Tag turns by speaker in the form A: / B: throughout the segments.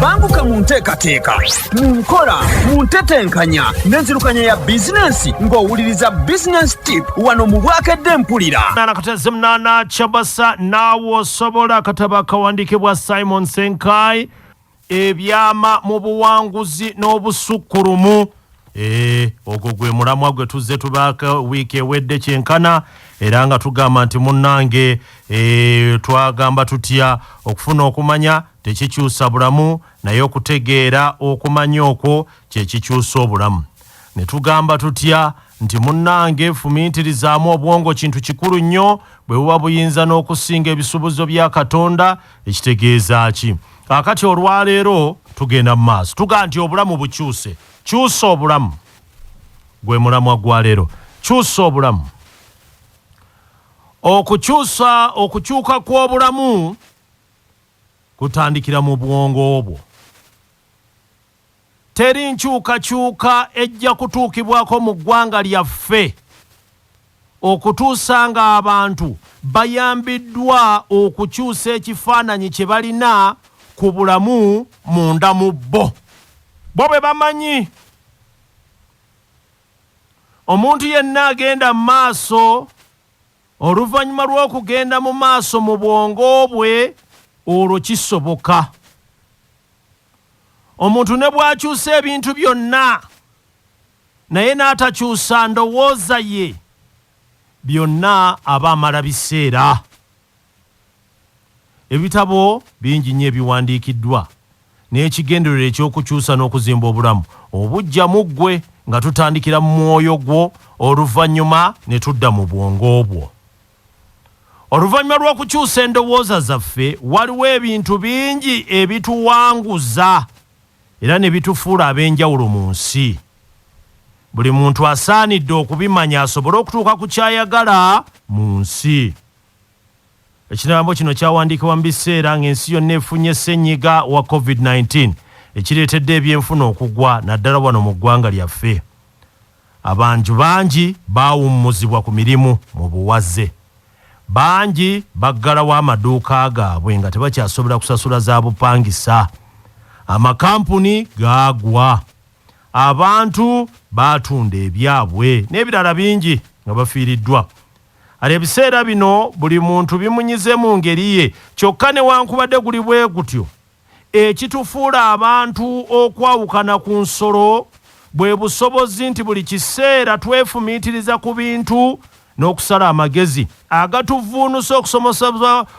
A: Banguka mu nteekateeka, mu nkola, mu ntetenkanya n'enzirukanya ya bizinensi ng'owuliriza Business Tip wano mu Bwakedde Mpulira.
B: Nakateze munaana kyabasa naawe osobola. Akatabo akawandiikibwa Simon Senkai, Ebyama mu Buwanguzi n'Obusukkulumu. Ogwo gwe mulamwa gwe tuzze tubaako wiiki ewedde kyenkana, era nga tugamba nti munnange, twagamba tutya? Okufuna okumanya tekikyusa bulamu, naye okutegeera okumanya okwo kyekikyusa obulamu. Ne tugamba tutya nti munnange, fumiitirizaamu obwongo kintu kikulu nnyo, bwe buba buyinza n'okusinga ebisuubizo bya Katonda. Ekitegeeza ki? Kaakati olwaleero tugenda mu maaso, tugamba nti obulamu bukyuse. Kyusa obulamu gwe mulamwa gwa leero. Kyusa obulamu. Okukyusa, okukyuka kw'obulamu kutandikira mu bwongo obwo. Teri nkyukakyuka ejja kutuukibwako mu ggwanga lyaffe okutuusa ng'abantu bayambiddwa okukyusa ekifaananyi kye balina ku bulamu munda mu bo. Bo bwe bamanyi. Omuntu yenna agenda mu maaso oluvannyuma lw'okugenda mu maaso mu bwongo bwe, olwo kisoboka. Omuntu ne bw'akyusa ebintu byonna naye n'atakyusa ndowooza ye, byonna aba amala biseera. Ebitabo bingi nnyo ebiwandiikiddwa n'ekigendererwa eky'okukyusa n'okuzimba obulamu obuggya mu ggwe, nga tutandikira mu mwoyo gwo oluvannyuma ne tudda mu bwongo bwo. Oluvannyuma lw'okukyusa endowooza zaffe, waliwo ebintu bingi ebituwanguza era ne bitufuula ab'enjawulo mu nsi. Buli muntu asaanidde okubimanya asobole okutuuka ku ky'ayagala mu nsi. Ekigambo kino kyawandiikibwa mu biseera ng'ensi yonna efunye ssennyiga wa Covid-19 ekireetedde ebyenfuna okugwa naddala wano mu ggwanga lyaffe. Abantu bangi baawummuzibwa ku mirimu mu buwaze. Bangi baggalawo amaduuka gaabwe nga tebakyasobola kusasula za bupangisa. Amakampuni gaagwa. Abantu baatunda ebyabwe n'ebirala bingi nga bafiiriddwa. Ate ebiseera bino buli muntu bimunyize mu ngeri ye, kyokka newankubadde guli bwe gutyo, ekitufuula abantu okwawukana ku nsolo bwe busobozi nti buli kiseera twefumiitiriza ku bintu n'okusala amagezi agatuvvuunusa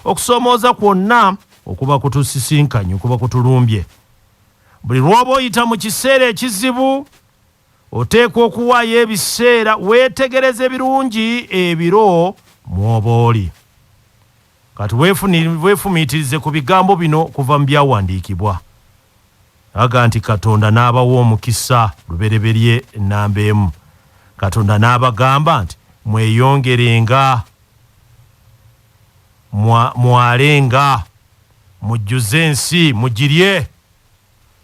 B: okusoomooza kwonna okuba kutusisinkanye, okuba kutulumbye. Buli lw'oba oyita mu kiseera ekizibu, oteekwa okuwaayo ebiseera weetegereze birungi ebiro mw'oba oli. Kati weefumiitirize ku bigambo bino okuva mu Byawandiikibwa. Aga nti Katonda n'abawa omukisa, Lubereberye nnamba 1. Katonda n'abagamba nti, Mweyongerenga, mwalenga, mujjuze ensi, mugirye,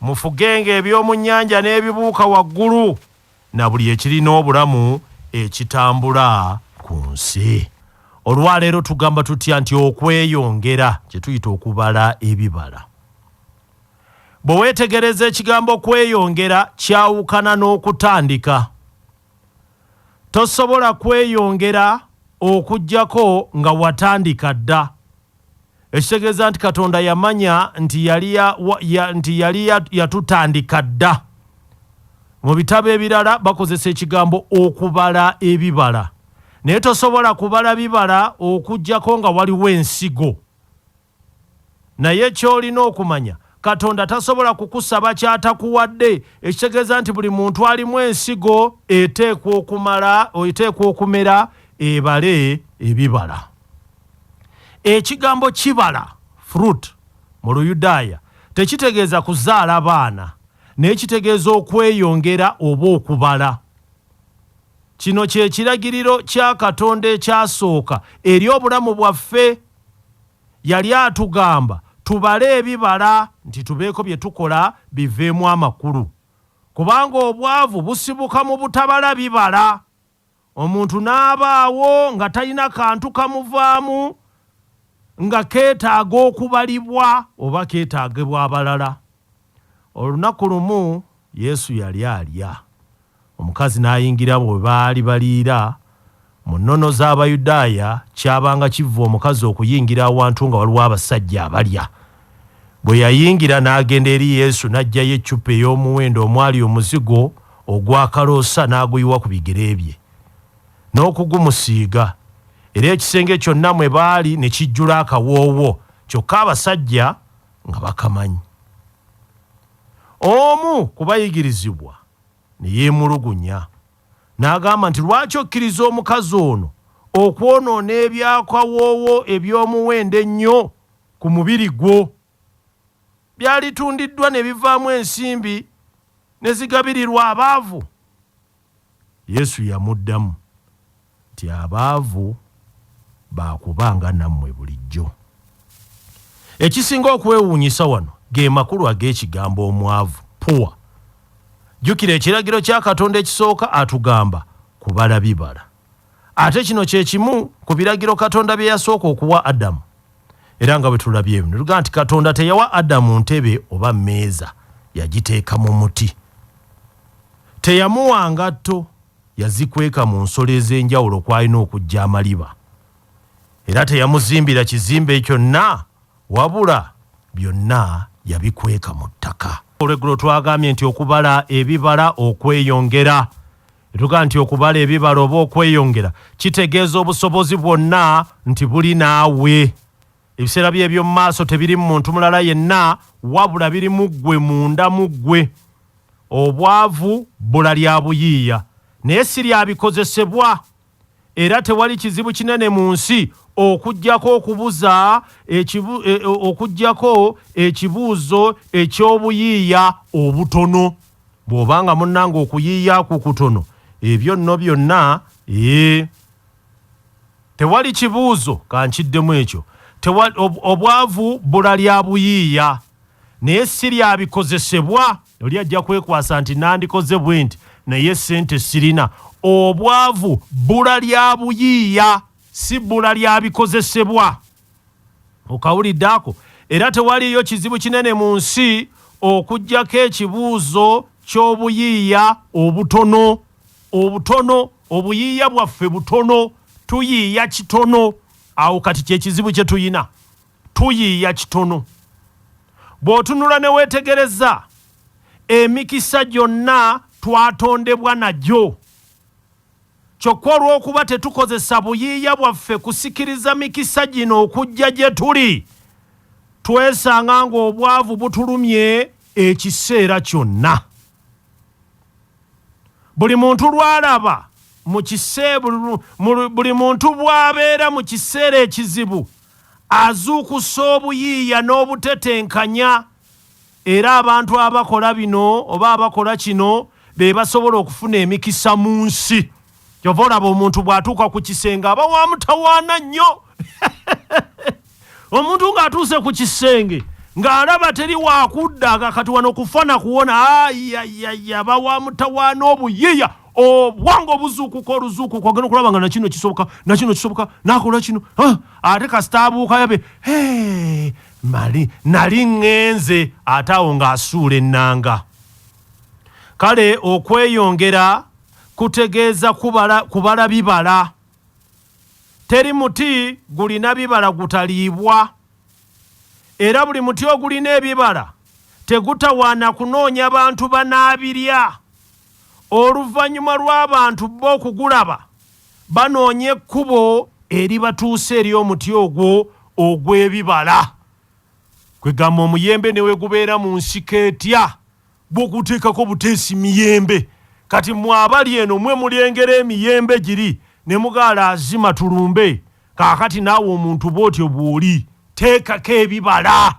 B: mufugenga eby'omu nnyanja n'ebibuuka waggulu, na buli ekirina obulamu ekitambula ku nsi. Olwaleero tugamba tutya nti okweyongera kye tuyita okubala ebibala. Bwe weetegereza ekigambo kweyongera kyawukana n'okutandika. Tosobola kweyongera okuggyako nga watandika dda. Ekitegeeza nti Katonda yamanya nti yali ya, ya, nti yali yatutandika dda. Mu bitabo ebirala bakozesa ekigambo okubala ebibala. Naye tosobola kubala bibala okuggyako nga waliwo ensigo. Naye ky'olina okumanya, Katonda tasobola kukusaba ky'atakuwadde, ekitegeeza nti buli muntu alimu ensigo eteekwa okumala, eteekwa okumera ebale ebibala. Ekigambo kibala, fruit, mu Luyudaaya tekitegeeza kuzaala baana, naye kitegeeza okweyongera oba okubala. Kino kye kiragiriro kya Katonda ekyasooka eri obulamu bwaffe. Yali atugamba tubale ebibala, nti tubeeko bye tukola biveemu amakulu. Kubanga obwavu busibuka mu butabala bibala. Omuntu n'abaawo nga talina kantu kamuvaamu nga keetaaga okubalibwa oba keetaagibwa abalala. Olunaku lumu Yesu yali alya, omukazi n'ayingira we baali baliira. Mu nnono z'Abayudaaya kyabanga kivve omukazi okuyingira awantu nga waliwo abasajja abalya. Bwe yayingira n'agenda eri Yesu n'aggyayo eccupa ey'omuwendo omwali omuzigo ogw'akaloosa n'aguyiwa ku bigere bye n'okugumusiiga, era ekisenge kyonna mwe baali ne kijjula akawoowo, kyokka abasajja nga bakamanyi. Omu ku bayigirizibwa ne yeemulugunya n'agamba nti, Lwaki okkiriza omukazi ono okwonoona eby'akawoowo eby'omuwendo ennyo ku mubiri gwo? Byalitundiddwa ne bivaamu ensimbi ne zigabirirwa abaavu. Yesu yamuddamu nti, Abaavu ba kubanga nammwe bulijjo. Ekisinga okwewuunyisa wano ge makulu ag'ekigambo omwavu, poor. Jjukira ekiragiro kya Katonda ekisooka atugamba kubala bibala. Ate kino kye kimu ku biragiro Katonda bye yasooka okuwa Adamu. Era nga bwe tulabye ne tugamba nti Katonda teyawa Adamu ntebe oba mmeeza, yagiteeka mu muti. Teyamuwa ngatto, yazikweka mu nsolo ez'enjawulo kw'alina okuggya amaliba. Era teyamuzimbira kizimbe kyonna wabula byonna yabikweka mu ttaka. Olweggulo twagambye nti okubala ebibala okweyongera. Ne tugamba nti okubala ebibala oba okweyongera kitegeeza obusobozi bwonna nti buli naawe. Ebiseera byo eby'omu maaso tebiri mu muntu mulala yenna wabula biri mu ggwe munda mu ggwe. Obwavu bbula lya buyiiya naye si lya bikozesebwa era tewali kizibu kinene mu nsi okuggyako okubuza ekibu, e, e, okuggyako ekibuuzo eky'obuyiiya obutono. Bw'oba nga munnange okuyiiya kwo kutono, ebyo nno byonna ee. Tewali kibuuzo, kankiddemu ekyo. Tewa, ob, obwavu bbula lya buyiiya naye si lya bikozesebwa. Oli ajja kwekwasa nti nandikoze bwenti naye ssente sirina. Obwavu bbula lya buyiiya si bbula lya bikozesebwa. Okawulidde ako? Era tewaliiyo kizibu kinene mu nsi okuggyako ekibuuzo ky'obuyiiya obutono. Obutono, obuyiiya bwaffe butono, tuyiiya kitono. Awo kati kye kizibu kye tuyina. Tuyiiya kitono. Bw'otunula ne weetegereza, emikisa gyonna twatondebwa nagyo. Kyokka olw'okuba tetukozesa buyiiya bwaffe kusikiriza mikisa gino okujja gye tuli, twesanga ng'obwavu butulumye ekiseera kyonna. Buli muntu lw'alaba mu kise, buli muntu bw'abeera mu kiseera ekizibu azuukusa obuyiiya n'obutetenkanya era abantu abakola bino oba abakola kino be basobola okufuna emikisa mu nsi. Kyova olaba omuntu bw'atuuka ku kisenge aba wa mutawaana nnyo. Omuntu ng'atuuse ku kisenge ng'alaba teri waakudda nga kati wano kufa na kuwona, ayayaya, aba wa mutawaana obuyiiya obwongo obuzuukuka oluzuukuka ogenda okulaba nga nakino kisoboka nakino kisoboka nakola kino ate kasita abuuka yabe mali nali ŋŋenze ate awo ng'asuula ennanga. Kale okweyongera kutegeeza kubala, kubala bibala. Teri muti gulina bibala gutaliibwa, era buli muti ogulina ebibala tegutawaana kunoonya bantu banaabirya. Oluvannyuma lw'abantu bo okugulaba, banoonya ekkubo eribatuusa eri omuti ogwo ogw'ebibala. Kwegamba omuyembe ne we gubeera mu nsiko etya, gwo guteekako buteesi miyembe. Kati mmwe abali eno mwe mulengera emiyembe giri ne mugaa laazima tulumbe. Kaakati naawe omuntu bw'otyo bw'oli, teekako ebibala.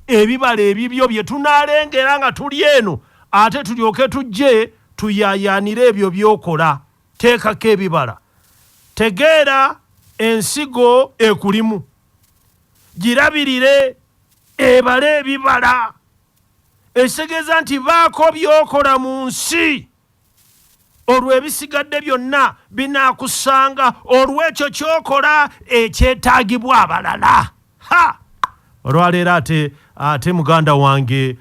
B: Ebibala ebibyo bye tunaalengera nga tuli eno ate tulyoke tujje tuyaayaanire ebyo by'okola. Teekako ebibala. Tegeera ensigo ekulimu. Girabirire ebale ebibala. Ekitegeeza nti baako by'okola mu nsi, olwo ebisigadde byonna binaakusanga olw'ekyo ky'okola ekyetaagibwa abalala. Ha! Olwaleero ate, ate muganda wange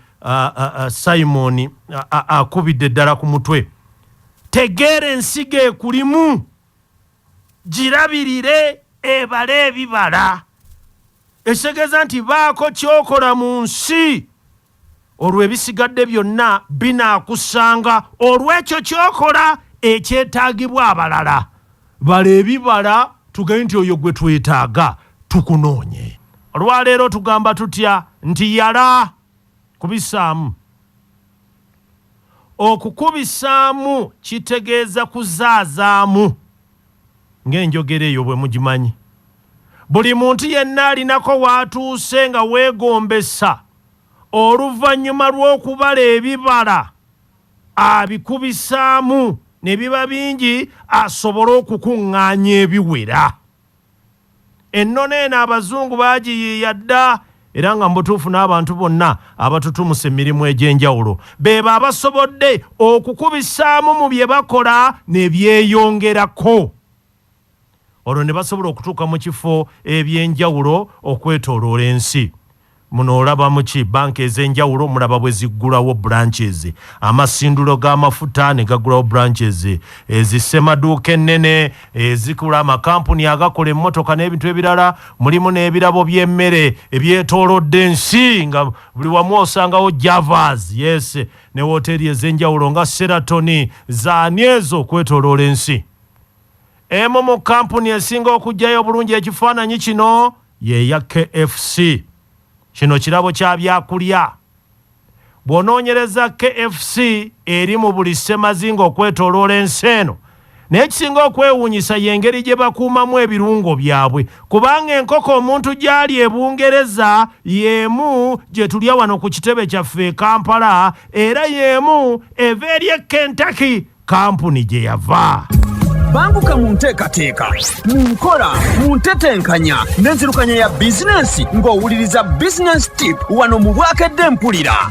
B: Simon akubidde ddala ku mutwe. Tegeera ensigo ekulimu, girabirire ebale ebibala. Ekitegeeza nti baako ky'okola mu nsi, olwo ebisigadde byonna binaakusanga olw'ekyo ky'okola ekyetaagibwa abalala. Bala ebibala, tugende nti oyo gwe twetaaga tukunoonye. Olwaleero tugamba tutya nti yala kubisaamu. Okukubisaamu kitegeeza kuzaazaamu, ng'enjogera eyo bwe mugimanyi. Buli muntu yenna alinako w'atuuse nga weegombesa oluvannyuma lw'okubala ebibala abikubisaamu ne biba bingi asobole okukuŋŋaanya ebiwera. Ennono eno Abazungu baagiyiiya dda, era nga mu butuufu n'abantu bonna abatutumusa emirimu egy'enjawulo beebo abasobodde okukubisaamu mu bye bakola ne byeyongerako, olwo ne basobola okutuuka mu kifo eby'enjawulo okwetooloola ensi. Muno olaba muki banka ez'enjawulo mulaba bwe ziggulawo branches, amasindulo g'amafuta ne gaggulawo branches, ezisemaduuka ennene ezikola, amakampuni agakola emmotoka n'ebintu ebirala. Mulimu n'ebirabo by'emmere ebyetoolodde ensi nga buli wamu osangawo Javas, yes, ne woteeri ez'enjawulo nga Sheraton zaani ezo okwetooloola ensi. Emu mu kampuni esinga okuggyayo obulungi ekifaananyi kino ye ya KFC. Kino kirabo kya byakulya. Bw'onoonyereza KFC eri mu buli ssemazinga okwetooloola ensi eno, naye ekisinga okwewuunyisa y'engeri gye bakuumamu ebirungo byabwe, kubanga enkoko omuntu gy'ali e Bungereza y'emu gye tulya wano ku kitebe kyaffe e Kampala, era y'emu eva eri e Kentucky kampuni gye yava.
A: Banguka mu nteekateeka, mu nkola, mu ntetenkanya n'enzirukanya ya bizinensi ng'owuliriza Business Tip wano mu Bwakedde Mpulira.